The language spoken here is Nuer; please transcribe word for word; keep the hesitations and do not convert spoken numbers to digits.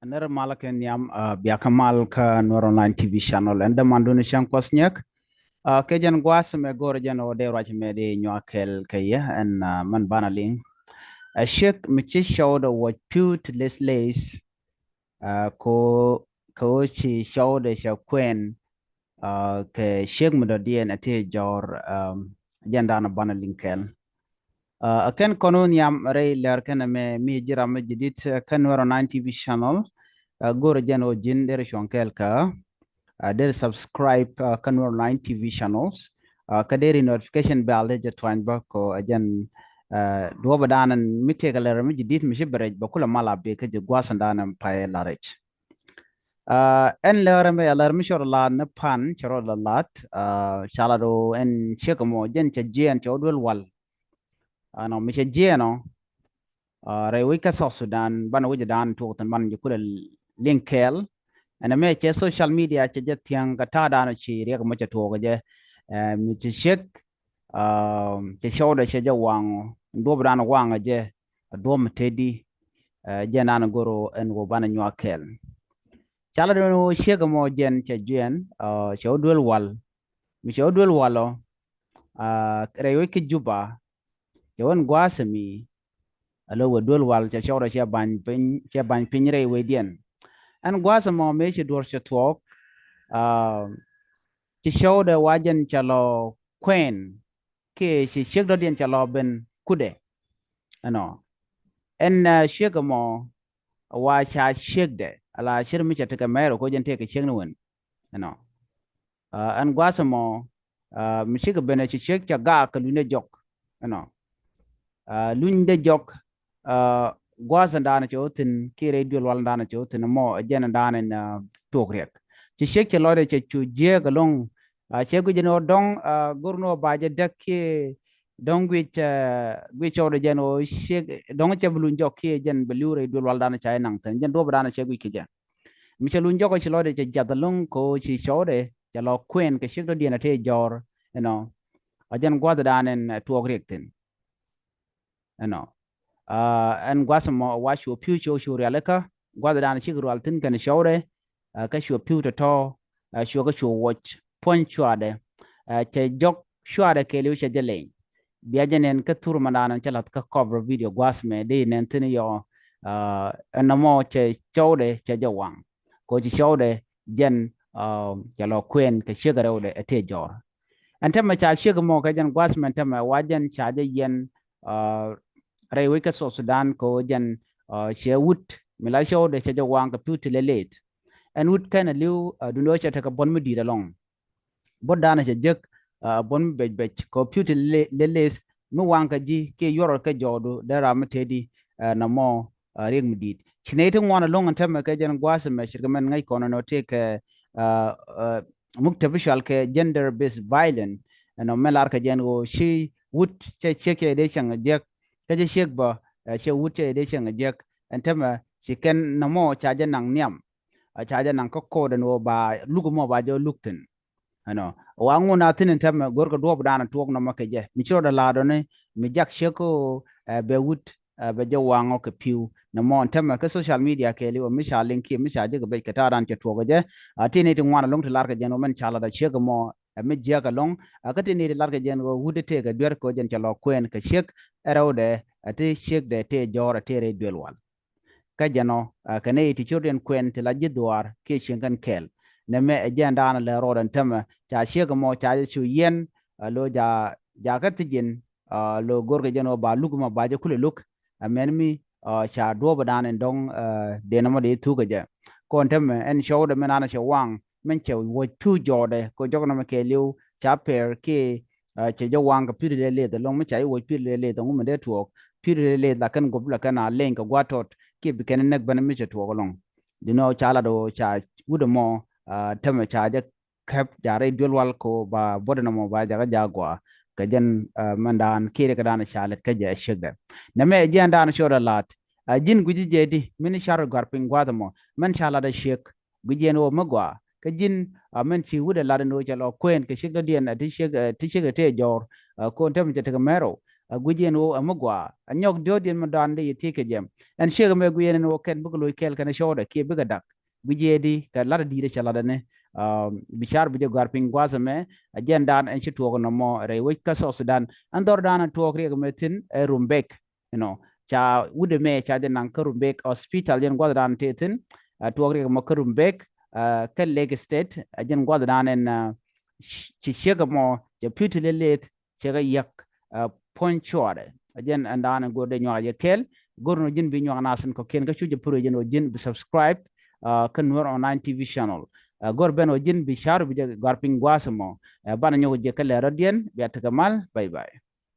Nɛr mal kɛ nhiam, ah, bia kɛ mal kä Nuer Online T V channel. Ɛn dämandun cäŋ Kuɔth Nyɛk. Ah, kɛ jɛn gua̱a̱th mɛ go̱o̱r jɛn ɣöö dee ruac mɛ dee nyuak kɛɛl kɛ yɛ ɛn, ah, mɛn banɛ liŋ. Ɛ ciek mi ci cɔwdɛ wä pi̱w ti leth leth, ah, kɛ ɣöö, kɛ ɣöö ci cɔwdɛ cɛ kuɛn, ah, kɛ ciek mi dɔ̱diɛn ɛ ti jɔr, ah, jɛn danɔ banɛ liŋ kɛɛl. Ah, ɛ kɛn kɔn wä nhiam rɛy lɛr kɛn ɛmɛ mi ji̱ ram mi ji̱ dit, ah, kä Nuer Online T V channel. Ah, go̱o̱rɛ jɛn ɣöö ji̱n derɛ cuɔ̱ŋ kɛɛl kä, ah, derɛ subscribe, ah, kä Nuer Online T V channels. Ah, kä derɛ notification bell dee jɛ tuany bä kɛ ɣöö ɛ jɛn, ah, duɔ̱ɔ̱p ɛ danɛ mi tëëkɛ lɛr mi ji̱ dit mi ci bɛ rɛc bɛ kulɛ mal a bi kä ji̱ gua̱a̱th ɛ danɛ pay la rɛc. Ah, ɛn lɛr ɛmɛ ɛ lɛr mi cɔr lat ni pan cɛ rɔ la lat, ah, ca lat ɣöö ɛn ciek ɛmɔ jɛn cɛ jiɛɛn cɛ wä duel wal. Ɛnɔ mi cɛ jiɛɛn ɔ, ah, rɛy wec kä South Sudan banɛ wec dan tuɔk thin banɛ jɛ kulɛ liŋ kɛɛl. Ɛn ɛmɛ cɛ social media cɛ jɛ thiäŋ kɛ ta̱a̱ danɔ ci riɛk mɔ cɛ tuɔk jɛ, eh, mi cɛ ciek, ah, cɛ cɔwdɛ cɛ jɛ waŋ ɔ, duɔ̱ɔ̱p danɔ waŋ jɛ, duɔ̱ɔ̱p mi tedi, eh, jɛn danɔ go̱r ɣöö ɛn ɣöö banɛ nyuak kɛɛl. Ca lat ɣöö ciek ɛmɔ jɛn cɛ jiɛɛn, ah, cɛ wä duel wal. Mi cɛ wä duel wal ɔ, ah, rɛy wec kä Juba, cɛ wä ɛn gua̱a̱th ɛmi, a lo̱ wä duel wal cɛ cɔwdɛ cɛ bany piny, cɛ bany piny rɛy wecdiɛn. Ɛn gua̱a̱th ɛmɔ mëë ci duɔ̱r cɛ tuɔɔk, ah, ci cɔwdɛ wa jɛn cɛ lɔ kuɛn kiɛ ci ciek dɔ̱diɛn cɛ lɔ ben kudɛ. Ɛnɔ. Ɛn, ah, ciek ɛmɔ wa ca ciekdɛ ala ciek mi cɛ tekɛ mɛr ɔ kɛ ɣöö jɛn tëëkɛ ciek ni wen. Ɛnɔ. Ah, ɛn gua̱a̱th ɛmɔ, ah, mi cikɛ ben ɛ ci ciek cɛ gaak kɛ luny dee jɔk. Ɛnɔ. Ah, luny dee jɔk, ah, gua̱a̱th ɛn danɔ cɛ wä thi̱n kiɛ rɛy duel wal ɛn danɔ cɛ wä thi̱n ɛmɔ ɛ jɛn ɛn danɔ ɛn, ah, tuɔk riɛk. Ci ciek cɛ lɔcdɛ cɛ cu jiääk ɛlɔ̱ŋ, ah, cɛ guic ɛn ɣöö dɔ̱ŋ, ah, go̱r ni ɣöö ba jɛ däk kiɛ dɔ̱ŋ guic, ah, guic cɔwdɛ jɛn ɣöö ciek dɔ̱ŋ cɛ bi luny jɔk kiɛ jɛn bɛ li̱w rɛy duel wal danɔ ca jɛ naŋ thi̱n. Jɛn duɔ̱ɔ̱p danɔ cɛ guic kɛ jɛ. Mi cɛ luny jɔk ɔ ci lɔcdɛ cɛ jiath ɛlɔ̱ŋ kɛ ɣöö ci cɔwdɛ cɛ lɔ kuɛn kɛ ciek dɔ̱diɛn a tëë jɔ̱ɔ̱r, you know. A jɛn gua̱th dan ɛn, eh, tuɔɔk riɛk thi̱n. You know. Ah, ɛn gua̱th ɛmɔ wa cu pi̱w cu cu rialikä, gua̱th dan ci kɛ rual thi̱n kɛn cɔwdɛ, ah, kä cu pi̱w tɔ̱tɔ̱, ah, cu kä cu wuɔc puɔ̱ny cuaadɛ, ah, cɛ jɔk cuaadɛ kɛɛliw cɛ jɛ leny. Bia jɛ nɛn kä thur mandan cä la̱th kä cover video gua̱a̱th mɛ dee nɛn thi̱n yɔ, ah, ɛn nɔmɔ cɛ cɔwdɛ cɛ jɛ waŋ. Kɛ ɣöö ci cɔwdɛ jɛn, ah, cɛ lɔ kuɛn kɛ ciek rɛwdɛ ɛ tëë jɔ̱ɔ̱r. Ɛn täämɛ ca ciek mɔ kɛ jɛn gua̱a̱th mɛ täämɛ wa jɛn ca jɛ yɛn, ah, rɛy wec kä South Sudan kɛ ɣöö jɛn, ah, cɛ wut mi la cɔwdɛ cɛ jɛ waŋ kɛ pi̱w ti lɛ leth. Ɛn wut kɛn ɛ li̱w, ah, duundɛ ɣöö cɛ tekɛ buɔ̱n mi di̱i̱t ɛlɔ̱ŋ. Buɔ̱t danɔ cɛ jek, ah, buɔ̱n mi bec bec kɛ ɣöö pi̱w ti lɛ, lɛ leth mi waŋ kɛ ji̱ kiɛ yuɔrɔ kɛ jɔɔdu dee ram mi tëëdi, ah, nɔmɔ, ah, riɛk mi di̱i̱t. Ci nɛy ti ŋuan ɛlɔ̱ŋ ɛn täämɛ kɛ jɛn gua̱a̱th ɛmɛ ce̱tkɛ mɛn ŋäc kɔn ɛn ɣöö tëëkɛ, ah, ah, muktäp cual kɛ gender based violence. Ɛnɔ mɛ lar kɛ jɛn ɣöö ci wut cɛ ciek cɛ dee cieŋ jiäk. Kä cɛ ciek bä, eh, cɛ wut cɛ dee cieŋ jiäk. Ɛn täämɛ ci kɛn nɔmɔ ca jɛ naŋ nhiam. A ca jɛ naŋ kä ko̱o̱t ɛn ɣöö ba luk mɔ ba jɛ luk thi̱n. Ɛnɔ. Wa ŋun a thi̱n ɛn täämɛ go̱rkɛ duɔ̱ɔ̱p danɔ tuɔɔk nɔmɔ kɛ jɛ. Mi ci rɔɔdɛ la̱r dɔ̱ni mi jak ciek kä ɣöö, eh, bɛ wut, eh, bɛ jɛ waŋ ɔ kɛ pi̱w. Nɔmɔ ɛn täämɛ kä social media kɛɛliw ɔ mi ca liŋ kiɛ mi ca jek bec kɛ ta̱a̱ dan cɛ tuɔɔk kɛ jɛ. A ti nɛy ti ŋuan ɛlɔ̱ŋ ti lar kɛ jɛn ɣöö mɛn ca lat a ciek mɔ, eh, mi jiäk ɛlɔ̱ŋ. A kä ti nɛy ti lar kɛ jɛn ɣöö wut ɛ tëëkɛ duer kɛ ɣöö jɛn cɛ lɔ kuɛn kɛ ciek ɛ rɛwdɛ, a ti ciekdɛ tëë jɔ̱ɔ̱r a tëë rɛy duel wal. Kä jɛn ɔ, ah, kɛ nɛy ti ciötdiɛn kuɛn ti la ji̱ dhuaar kiɛ cieŋ kɛn kɛɛl. Nɛmɛ ɛ jɛn daanɔ lɛ rɔɔdɛ ɛn täämɛ ca ciek mɔ ca jɛ cu yɛn, ah, lo̱ ja, ja kä thi̱ji̱n, ah, lo̱ go̱rkɛ jɛn ɔ ba luk mɔ ba jɛ kulɛ luk. Ɛ mɛn mi, ah, ca duɔ̱ɔ̱p daanɔ ɛn dɔ̱ŋ, ah, dee nɔmɔ dee thukä jɛ. Kɔn täämɛ ɛn cɔwdɛ mɛn daanɔ cɛ waŋ mɛn cɛ wuɔ̱c pi̱w jɔɔdɛ kɛ jɔk nɔmɔ kɛɛliw ca pɛr kiɛ, ah, cɛ jɛ waŋ kɛ pi̱w ti lɛ leth ɛlɔ̱ŋ mi ca ji̱ wuɔ̱c pi̱w ti lɛ leth ɛŋu mi dee tuɔɔk. Pi̱w ti lɛ leth la kɛn guɔ̱p la kɛn a leny kɛ gua̱a̱th tɔt kiɛ bi kɛn näk ben mi cɛ tuɔɔk ɛlɔ̱ŋ. Duundɛ ɣöö ca lat ɣöö ca wut ɛmɔ, ah, täämɛ ca jɛ kɛp ja rɛy duel wal kɛ ɣöö ba buɔ̱t ɛn ɛmɔ ba jakä jaak gɔaa kɛ jɛn, ah, mɛn daan kiɛ riɛk kɛ daan ca lɛt kä jɛ ɛ ciekdɛ. Nɛmɛ ɛ jɛn daan cɔɔdɛ la̱t. Ah, ji̱n gui̱ci jɛ di min car rɔ gɔ̱a̱r piny gua̱a̱th ɛmɔ mɛn ca lat ɛ ciek. Gui̱c yɛn ɣöö mi gɔaa kä ji̱n, ah, mɛn ci wut ɛ lat ɛn ɣöö cɛ lɔ kuɛn kɛ ciek dɔ̱diɛn, ah, ti ciek, ah, ti ciek ɛ tëë jɔ̱ɔ̱r, ah, kɔn täämɛ cɛ tekɛ mɛr ɔ. Ɛ guic yɛn ɣöö ɛ mi gɔaa ɛ nyɔk diɔ̱ɔ̱kdiɛn mi daan dee yɛ thiec kɛ jɛ. Ɛn ciek ɛmɛ guic yɛn ɛn ɣöö kɛn bikɛ loc kɛɛl kɛn ɛ cɔwdɛ kiɛ bikɛ dak. Guic yɛ di kɛ lat ɛ di̱i̱t ɛ cɛ lat ɛni. Bi car bi jɛ gɔ̱a̱r piny gua̱a̱th ɛmɛ. Ɛ jɛn daan ɛn ci tuɔɔk nɔmɔ rɛy wec kä South Sudan. Ɛn dhɔr daan ɛ tuɔɔk riɛk ɛmɛ thi̱n ɛ Rumbek. You know, ca wut ɛmɛ ca jɛ naŋ kä Rumbek Hospital jɛn gua̱th daan tëë thi̱n. Ɛ tuɔɔk riɛk ɛmɔ kä Rumbek kä Lake State. Ɛ jɛn gua̱th daan ɛn ci ciek ɛmɔ cɛ pi̱w ti lɛ leth cɛ kɛ yäk puɔ̱ny cuarɛ. Ɛ jɛn ɛn daan ɛn go̱r dee nyuak jɛ kɛɛl. Go̱r nɔ ji̱n bi nyuak nath in kɔ̱kiɛn kä cu jɛ pur jɛn ɔ ji̱n bi subscribe kä Nuer Online T V channel. Go̱r ben ɔ ji̱n bi car bi jɛ gɔ̱a̱r piny gua̱a̱th ɛmɔ. Banɛ nyɔk jɛ kä lɛr rɔ̱diɛn bia tekɛ mal. Bye bye.